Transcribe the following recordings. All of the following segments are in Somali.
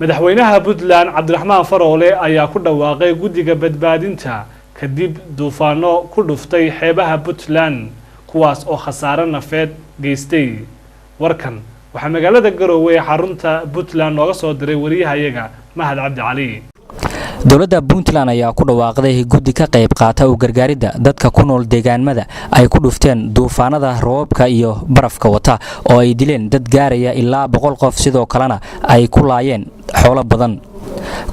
Madaxweynaha Puntland Cabdiraxmaan Faroole ayaa ku dhawaaqay guddiga badbaadinta kadib duufaano ku dhuftay xeebaha Puntland, kuwaas oo khasaare nafeed geystay. Warkan waxaa magaalada Garowe ee xarunta Puntland nooga soo diray wariyahayaga Mahad Cabdi Cali. Dowladda Puntland ayaa ku dhawaaqday guddi ka qayb qaata u gargaaridda dadka ku nool deegaanmada ay ku dhufteen duufaanada roobabka iyo barafka wata oo ay dileen dad gaaraya ilaa 100 qof, sidoo kalena ay ku laayeen xoolo badan.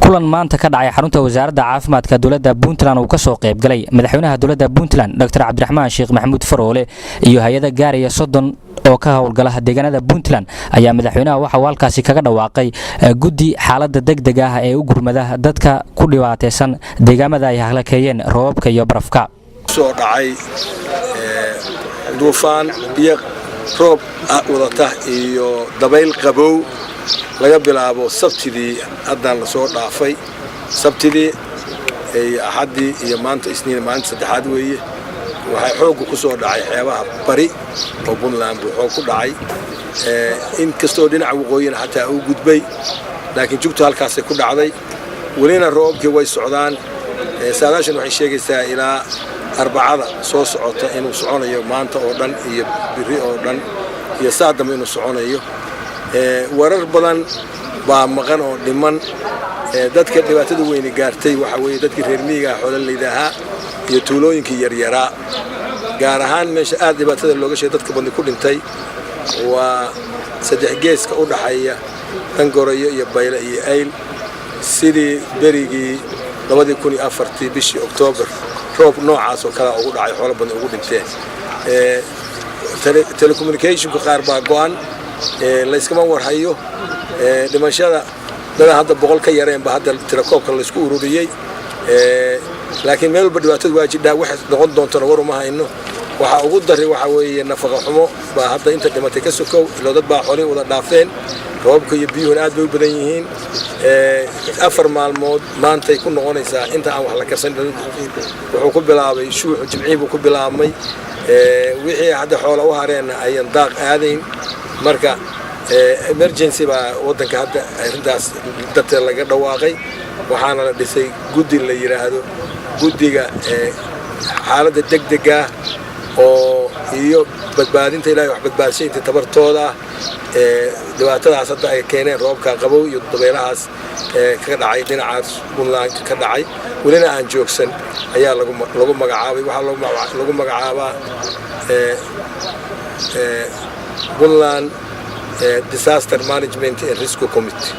Kulan maanta ka dhacay xarunta Wasaaradda Caafimaadka dowladda Puntland uu ka soo qaybgalay madaxweynaha dowladda Puntland, Dr Cabdiraxmaan Sheekh Maxamuud Faroole, iyo hay-ada gaaraya 30 oo ka howlgala deegaanada Puntland ayaa madaxweynaha waxa uu halkaasi kaga dhawaaqay guddi xaaladda degdeg ah ee u gurmada dadka ku dhibaataysan deegaamada ay halakeeyeen roobabka iyo barafka. Soo dhacay duufaan biyo roob wadata iyo dabayl qabow laga bilaabo Sabtidii haddaan lasoo dhaafay, Sabtidii iyo Axaddii iyo maanta Isniin, maalinta saddexaad weeye. Waxay xoogga ku soo dhacay xeebaha bari oo Puntland buu xoog ku dhacay, in kastoo dhinaca waqooyina xataa uu gudbay, laakiin jugtu halkaasay ku dhacday. Welina roobabkii way socdaan. Saadaashan waxay sheegaysaa ilaa Arbacada soo socota inuu soconayo, maanta oo dhan iyo biri oo dhan iyo saa dambe inuu soconayo. Warar badan baa maqan oo dhiman. Dadka dhibaatada weyni gaartay waxaa weeye dadkii reer miyiga, xoololeyda ahaa iyo tuulooyinkii yaryaraa. Gaar ahaan meesha aad dhibaatada looga sheegay, dadka badni ku dhintay, waa saddex geeska u dhaxeeya Dangorayo iyo Bayle iyo Ayl. Sidii berigii 2004-tii bishii Oktoobar roob noocaas oo kalea ugu dhacay, xoolo badan ugu dhinteen. Telecommunicationku qaar baa go'an, layskama warhayo. Dhimashada dadaan hadda 100 ka yareenba hadda tirakoobka laysku ururiyey, laakiin meel walba dhibaatadu waa jidhaa. Wax noqon doontona war uma hayno. Waxaa ugu daray waxaa weeye nafaqa xumo baa hadda inta dhimatay ka sokow, ilo dad baa xoolihii wada dhaafeen. Roobabka iyo biyuhuna aad bay u badan yihiin. 4 maalmood maantay ku noqonaysaa inta aan wax la karsan. Wuxuu ku bilaabay shuuxu Jimcihii buu ku bilaabmay. Wixii hadda xoola u hareenna ayan daaq aadayn. Marka emergency baa waddanka hadda arrintaas darteed laga dhawaaqay, waxaana la dhisay guddi la yidhaahdo guddiga xaaladda degdega oo iyo badbaadinta. Ilahay wax badbaadshay inta tabartooda ah dhibaatadaas hadda ay keeneen roobka qabow iyo dabeelahaas ka dhacay dhinacaas Puntland ka dhacay, welina aan joogsan, ayaa lagu magacaabay. Waxaa lagu magacaabaa Puntland Disaster Management and Rescue Committee.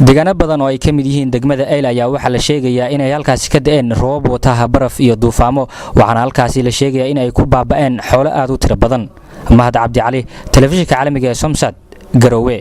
Deegaano badan oo ay ka mid yihiin degmada Eyl ayaa waxaa la sheegayaa inay halkaasi ka da'een roobab wataha baraf iyo duufaamo, waxaana halkaasi la sheegayaa in ay ku baaba'een xoolo aad u tiro badan. Mahad Cabdi Cali, Telefishinka Caalamiga ee Somsad, Garowe.